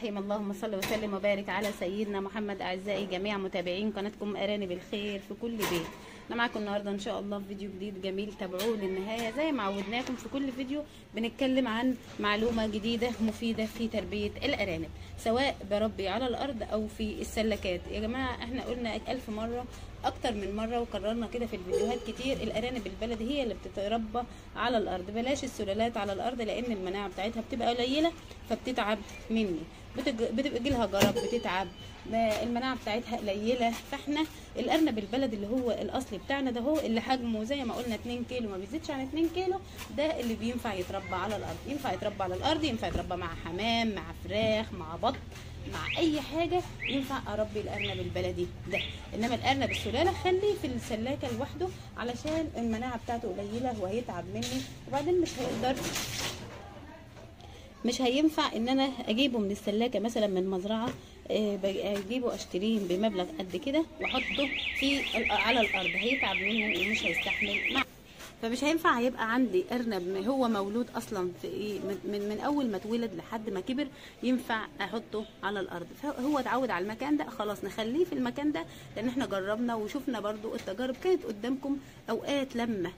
الرحيم. اللهم صل وسلم وبارك على سيدنا محمد. اعزائي جميع متابعين قناتكم ارانب الخير في كل بيت، انا معاكم النهارده ان شاء الله في فيديو جديد جميل، تابعوه للنهاية. زي ما عودناكم في كل فيديو بنتكلم عن معلومة جديدة مفيدة في تربيه الارانب، سواء بربي على الارض او في السلكات. يا جماعة احنا قلنا 1000 مرة، اكتر من مرة، وكررنا كده في الفيديوهات كتير، الارانب البلدي هي اللي بتتربى على الارض، بلاش السلالات على الارض لان المناعة بتاعتها بتبقى قليله فبتتعب مني، بتبقى جيلها جرب، بتتعب، المناعة بتاعتها قليله. فاحنا الارنب البلدي اللي هو الاصلي بتاعنا ده، هو اللي حجمه زي ما قلنا 2 كيلو، ما بيزيدش عن 2 كيلو، ده اللي بينفع يتربى على الارض. ينفع يتربى على الارض، ينفع يتربى مع حمام، مع فراخ، مع بط، مع اي حاجة، ينفع اربي الارنب البلدي ده. انما الارنب السلالة خليه في السلاكه لوحده علشان المناعة بتاعته قليله وهيتعب مني، وبعدين مش هيقدر، مش هينفع ان انا اجيبه من السلاكه مثلا من مزرعة، اجيبه اشتريه بمبلغ قد كده واحطه في على الارض، هيتعب مني ومش هيستحمل مع. فمش هينفع هيبقى عندي ارنب هو مولود اصلا في ايه، من اول ما اتولد لحد ما كبر ينفع احطه على الارض، فهو اتعود على المكان ده، خلاص نخليه في المكان ده، لان احنا جربنا وشفنا برضو التجارب كانت قدامكم. اوقات لما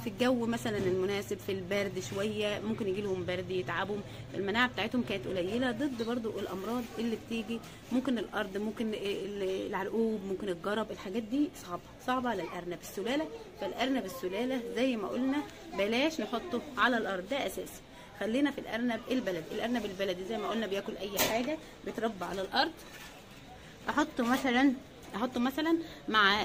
في الجو مثلا المناسب، في البرد شوية ممكن يجي لهم برد يتعبوا، المناعة بتاعتهم كانت قليله ضد برضو الامراض اللي بتيجي، ممكن الارض، ممكن العرقوب، ممكن الجرب، الحاجات دي صعبة صعبة على الارنب السلالة. فالارنب السلالة زي ما قلنا بلاش نحطه على الارض، ده اساسي. خلينا في الارنب البلدي. الارنب البلدي زي ما قلنا بياكل اي حاجة، بيتربى على الارض. احطه مثلا مع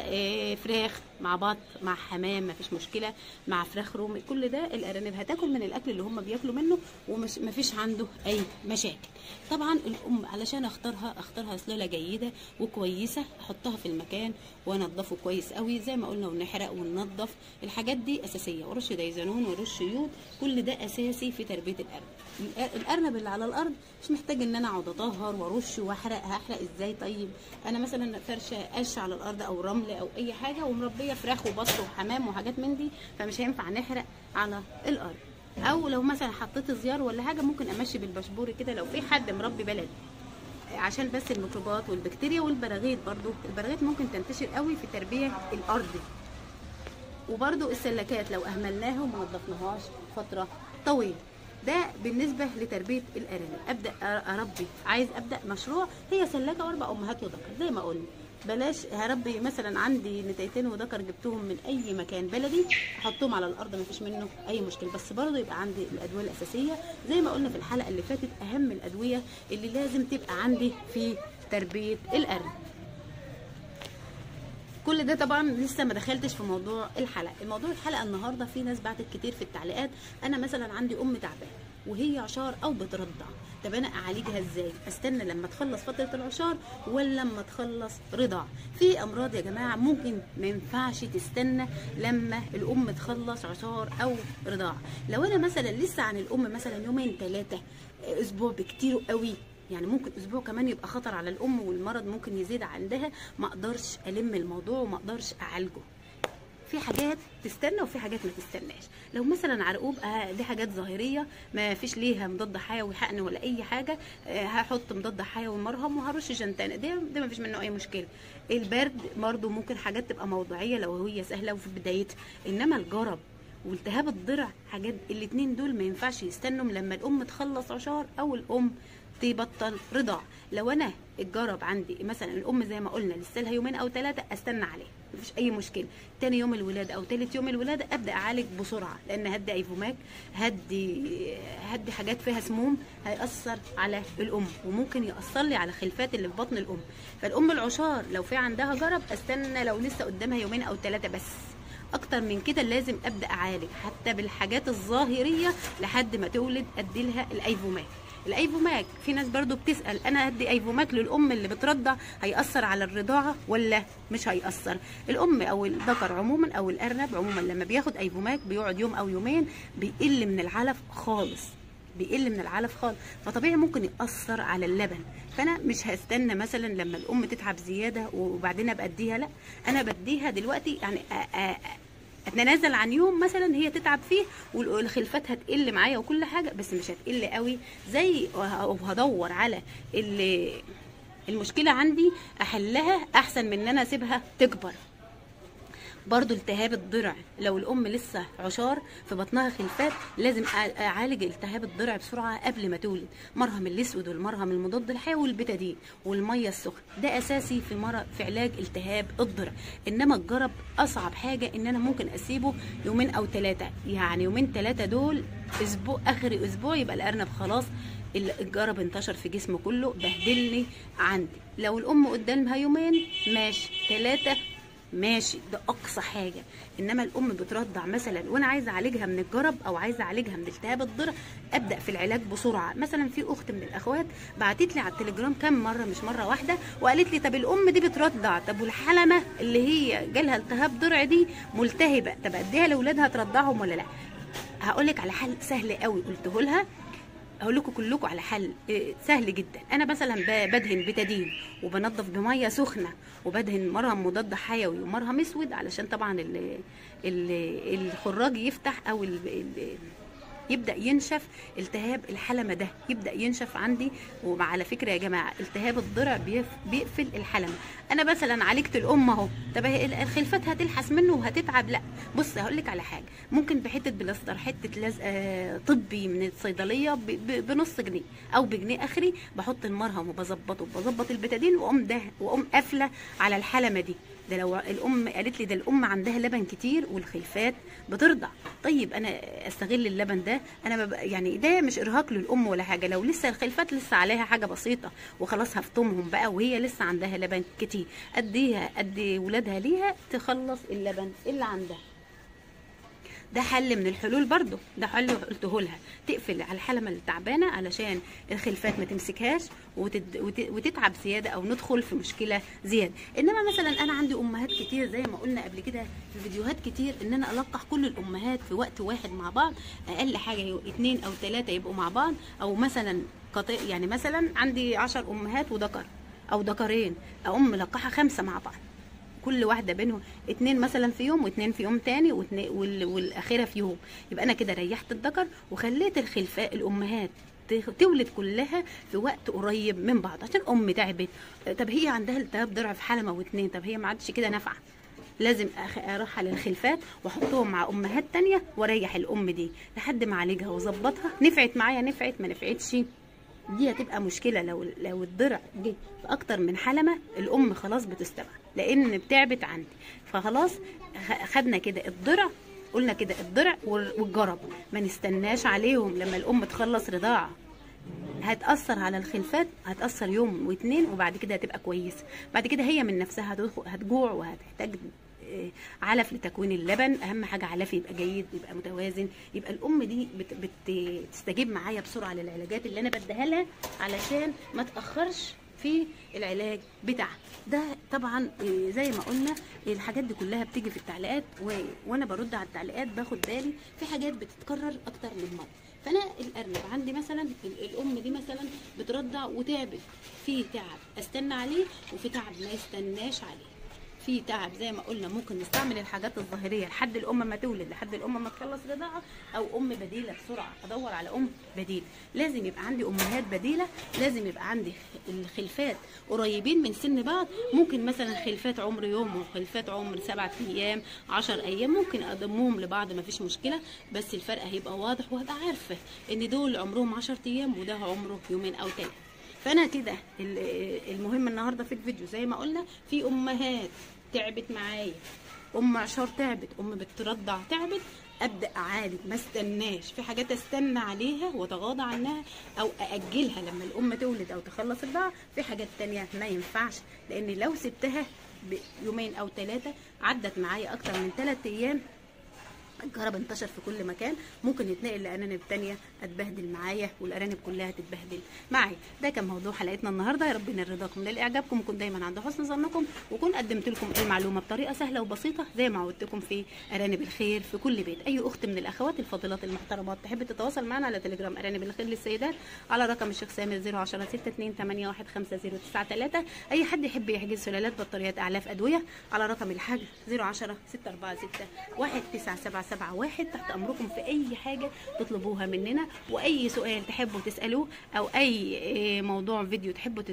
فراخ، مع بط، مع حمام، مفيش مشكلة، مع فراخ رومي، كل ده الارانب هتاكل من الاكل اللي هم بياكلوا منه ومش مفيش عنده اي مشاكل. طبعا الام علشان اختارها سلالة جيدة وكويسة، احطها في المكان وانضفه كويس قوي زي ما قلنا، ونحرق وننضف، الحاجات دي اساسية، ورش ديزانون ورش يود، كل ده اساسي في تربيه الارنب. الارنب اللي على الارض مش محتاج ان انا اقعد اطهر وارش واحرق. هحرق ازاي؟ طيب انا مثلا فرشه قش على الارض او رمل او اي حاجة، ومربيه فراخ وبط وحمام وحاجات من دي، فمش هينفع نحرق على الارض. او لو مثلا حطيت زيار ولا حاجة ممكن امشي بالبشبوري كده لو في حد مربي بلدي، عشان بس الميكروبات والبكتيريا والبراغيث. برضو البراغيث ممكن تنتشر قوي في تربيه الارض، وبرضو السلكات لو اهملناها وما نظفناهاش فترة طويلة. ده بالنسبة لتربية الارانب. ابدا اربي، عايز ابدا مشروع، هي سلاكه واربع امهات وذكر زي ما قلنا. بلاش هربي مثلا عندي نتايتين وذكر جبتهم من اي مكان بلدي، احطهم على الارض مفيش منه اي مشكلة، بس برضه يبقى عندي الادوية الاساسية زي ما قلنا في الحلقة اللي فاتت، اهم الادوية اللي لازم تبقى عندي في تربيه الارنب. كل ده طبعا لسه ما دخلتش في موضوع الحلقة. الموضوع الحلقة النهارده في ناس بعتت كتير في التعليقات، انا مثلا عندي ام تعبانة وهي عشار او بترضع، طب انا اعالجها ازاي؟ استنى لما تخلص فترة العشار ولا لما تخلص رضاع؟ في امراض يا جماعة ممكن ما ينفعش تستنى لما الام تخلص عشار او رضاع. لو انا مثلا لسه عن الام مثلا يومين 3 اسبوع بكتير قوي، يعني ممكن اسبوع كمان يبقى خطر على الام والمرض ممكن يزيد عندها، ما اقدرش الم الموضوع وما اقدرش اعالجه. في حاجات تستنى وفي حاجات ما تستناش. لو مثلا عرقوب، دي حاجات ظاهرية ما فيش ليها مضاد حيوي حقن ولا اي حاجة، هحط مضاد حيوي مرهم وهرش جنتان، ده ما فيش منه اي مشكلة. البرد برده ممكن حاجات تبقى موضعيه لو هي سهلة وفي بدايتها، انما الجرب والتهاب الضرع، حاجات الاثنين دول ما ينفعش يستنوا لما الام تخلص عشار او الام تبطل رضاع. لو انا الجرب عندي مثلا الام زي ما قلنا لسه لها يومين او 3، استنى عليه مفيش اي مشكلة. تاني يوم الولادة او تالت يوم الولادة ابدا اعالج بسرعة، لان هدي ايفوماك، هدي حاجات فيها سموم هيأثر على الام وممكن يأثر لي على خلفات اللي في بطن الام. فالام العشار لو في عندها جرب استنى لو لسه قدامها يومين او 3 بس، اكتر من كده لازم ابدا اعالج حتى بالحاجات الظاهرية لحد ما تولد، اديلها الايفوماك. الايفوماك في ناس برضو بتسأل، انا هدي ايفوماك للام اللي بترضع هيأثر على الرضاعة ولا مش هيأثر؟ الام او الذكر عموما او الارنب عموما لما بياخد ايفوماك بيقعد يوم او يومين بيقل من العلف خالص، بيقل من العلف خالص، فطبيعي ممكن يأثر على اللبن. فانا مش هستنى مثلا لما الام تتعب زيادة وبعدين ابقى اديها، لا انا بديها دلوقتي، يعني اتنازل عن يوم مثلا هي تتعب فيه والخلفات هتقل معايا وكل حاجة، بس مش هتقل قوي زي، وهدور على المشكلة عندي احلها احسن من ان انا اسيبها تكبر. برضو التهاب الضرع، لو الام لسه عشار في بطنها خلفات لازم اعالج التهاب الضرع بسرعة قبل ما تولد. مرهم الاسود والمرهم المضاد الحيوي والبتادين والمية السخنة، ده اساسي في علاج التهاب الضرع. انما الجرب اصعب حاجة، ان انا ممكن اسيبه يومين او 3، يعني يومين 3 دول اسبوع، اخر اسبوع يبقى الارنب خلاص الجرب انتشر في جسمه كله، بهدلني عندي. لو الام قدامها يومين ماشي، 3 ماشي، ده اقصى حاجة. انما الام بترضع مثلا وانا عايزه اعالجها من الجرب او عايزه اعالجها من التهاب الضرع، ابدا في العلاج بسرعة. مثلا في اخت من الاخوات بعتت لي على التليجرام كام مرة، مش مرة واحدة، وقالت لي طب الام دي بترضع، طب والحلمه اللي هي جالها التهاب ضرع دي ملتهبه، طب اديها لاولادها ترضعهم ولا لا؟ هقول لك على حل سهل قوي قلته لها، هقول لكم كلكم على حل سهل جدا. انا مثلا بدهن بتادين وبنضف بميه سخنة وبدهن مرهم مضاد حيوي ومرهم اسود، علشان طبعا الخراج يفتح او يبدا ينشف التهاب الحلمة ده، يبدا ينشف عندي. وعلى فكرة يا جماعة التهاب الضرع بيقفل الحلمة. انا مثلا عالجت الام اهو، طب الخلفات هتلحس منه وهتتعب؟ لا، بص هقول لك على حاجة، ممكن بحته بلاستر، حتة لزقه طبي من الصيدلية بنص جنيه او بجنيه اخري، بحط المرهم وبظبطه وبظبط البتادين واقوم ده واقوم قافله على الحلمة دي. ده لو الام قالت لي ده الام عندها لبن كتير والخلفات بترضع، طيب انا استغل اللبن ده، انا يعني ده مش ارهاق للام ولا حاجة، لو لسه الخلفات لسه عليها حاجة بسيطة وخلاص هفطمهم بقى وهي لسه عندها لبن كتير، اديها ادي ولادها ليها تخلص اللبن اللي عندها. ده حل من الحلول برضو، ده حل قلته لها، تقفل على الحلمة التعبانة علشان الخلفات ما تمسكهاش وتتعب زيادة او ندخل في مشكلة زيادة. انما مثلا انا عندي امهات كتير زي ما قلنا قبل كده في فيديوهات كتير، ان انا القح كل الامهات في وقت واحد مع بعض، اقل حاجة 2 او 3 يبقوا مع بعض، او مثلا يعني مثلا عندي 10 امهات وذكر او ذكرين، اقوم ملقحة 5 مع بعض، كل واحدة بينهم 2 مثلا في يوم و2 في يوم تاني والاخيرة في يوم. يبقى انا كده ريحت الذكر وخليت الخلفاء الامهات تولد كلها في وقت قريب من بعض، عشان ام تعبت، طب هي عندها التهاب ضرع في حلمه و2، طب هي ما عادش كده نافعة، لازم اروح للخلفات واحطهم مع امهات تانية واريح الام دي لحد ما اعالجها واظبطها. نفعت معايا نفعت، ما نفعتش دي هتبقى مشكلة. لو الضرع جه في اكتر من حلمه الام خلاص بتستبعد لان بتعبت عندي. فخلاص خدنا كده الضرع، قلنا كده الضرع والجرب ما نستناش عليهم لما الام تخلص رضاعه، هتأثر على الخلفات، هتأثر يوم و2 وبعد كده هتبقى كويسة. بعد كده هي من نفسها هتجوع وهتحتاج علف لتكوين اللبن، اهم حاجة علف يبقى جيد، يبقى متوازن، يبقى الام دي بتستجيب معايا بسرعة للعلاجات اللي انا بديها لها علشان ما تاخرش في العلاج بتاعها. ده طبعا زي ما قلنا الحاجات دي كلها بتيجي في التعليقات، وانا برد على التعليقات باخد بالي في حاجات بتتكرر اكتر من مرة. فانا الارنب عندي مثلا الام دي مثلا بترضع وتعبت، في تعب استنى عليه وفي تعب ما يستناش عليه. في تعب زي ما قلنا ممكن نستعمل الحاجات الظاهرية لحد الام ما تولد، لحد الام ما تخلص رضاعه، او ام بديله بسرعة، ادور على ام بديله. لازم يبقى عندي امهات بديله، لازم يبقى عندي الخلفات قريبين من سن بعض، ممكن مثلا خلفات عمر يوم وخلفات عمر 7 ايام 10 ايام، ممكن اضمهم لبعض مفيش مشكلة، بس الفرق هيبقى واضح وهبقى عارفه ان دول عمرهم 10 ايام وده عمره يومين او 3. فانا كده المهم النهارده في الفيديو زي ما قلنا في امهات تعبت معايا، ام عشار تعبت، ام بترضع تعبت، ابدا اعالج ما استناش، في حاجات استنى عليها واتغاضى عنها او ااجلها لما الام تولد او تخلص الرضاعة، في حاجات تانية ما ينفعش لان لو سبتها يومين او 3 عدت معايا اكتر من 3 ايام الجرب انتشر في كل مكان، ممكن يتنقل لارانب تانية اتبهدل معايا والارانب كلها تتبهدل معايا. ده كان موضوع حلقتنا النهارده، يا رب ينال رضاكم لاعجابكم، وكون دايما عند حسن ظنكم، وكون قدمت لكم المعلومة بطريقة سهلة وبسيطة زي ما عودتكم في ارانب الخير في كل بيت. اي اخت من الاخوات الفاضلات المحترمات تحب تتواصل معنا على تليجرام ارانب الخير للسيدات على رقم الشيخ سامر 010 6281509 3. اي حد يحب يحجز سلالات بطاريات اعلاف ادوية على رقم الحاج 010 646 19771. تحت امركم في اي حاجة تطلبوها مننا، واي سؤال تحبوا تسالوه او اي موضوع فيديو تحبوا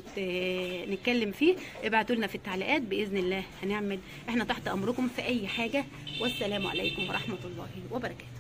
نتكلم فيه ابعتوا لنا في التعليقات، باذن الله هنعمل، احنا تحت امركم في اي حاجة. والسلام عليكم ورحمة الله وبركاته.